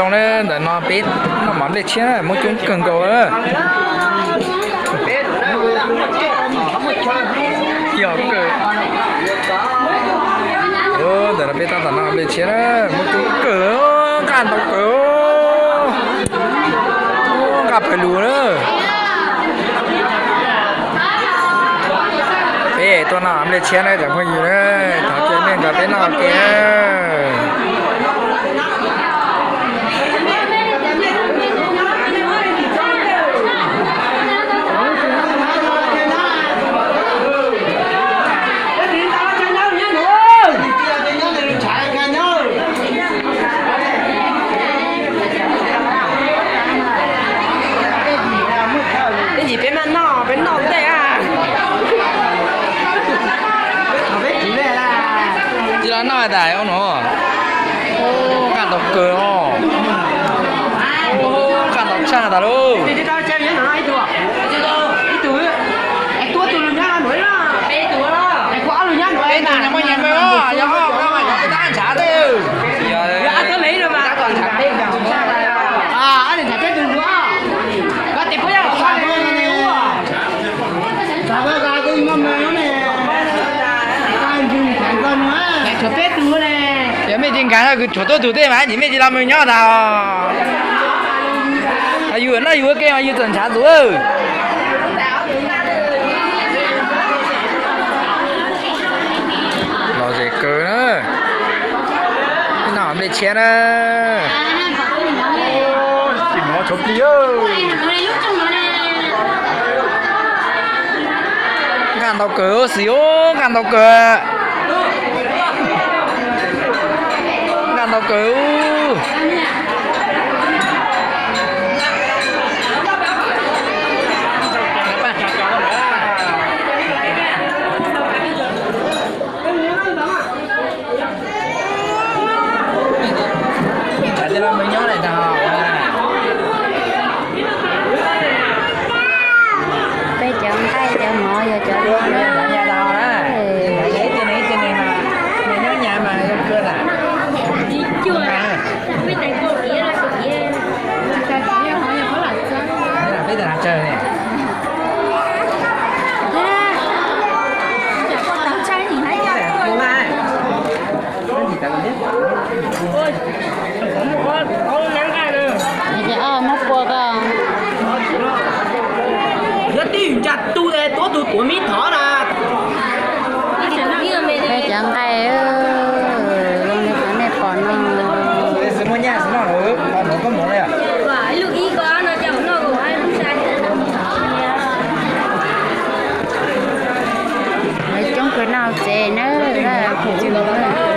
Zoo na, ntawm no peb noj mov nplej tshiab na, muaj coob kawg nkaus na. Yog kawg. Ntawm no peb tab tom noj nplej tshiab na, muaj coob kawg, nqaj ntau kawg, nqaj pawg lug na. Peb tuaj noj nplej tshiab na cov phooj ywg na, thov caw nej nrog peb noj ua ke na. Ib ntsis peb maj noj, peb noj ntej a. Tsis los noj tas ub no. Nqaj ntau kawg os. Nqaj ntau tshaj tas lauj. Yog mej tsis nkag no kws tshuav tuab tug tej mas nim mej tsis los mus nyob tas os. Yus noj yus ua ke mas yus txawm ntshav ntxuv. Lom zem kawg na. Noj nplej tshiab na. Tim mov tshuav plig. Nqaj ntau kawg xis, nqaj ntau kawg. Nqaj ntau kawg. Peb cov nqaij cov mov yog cov no na. Muab pua ko. Yog twj ywm ntsa tu tuav tug tuav mib thov na. Peb cov nqaij zoo li qhov nej pom no. Lawv coob kawg noj tsev na, coob kawg.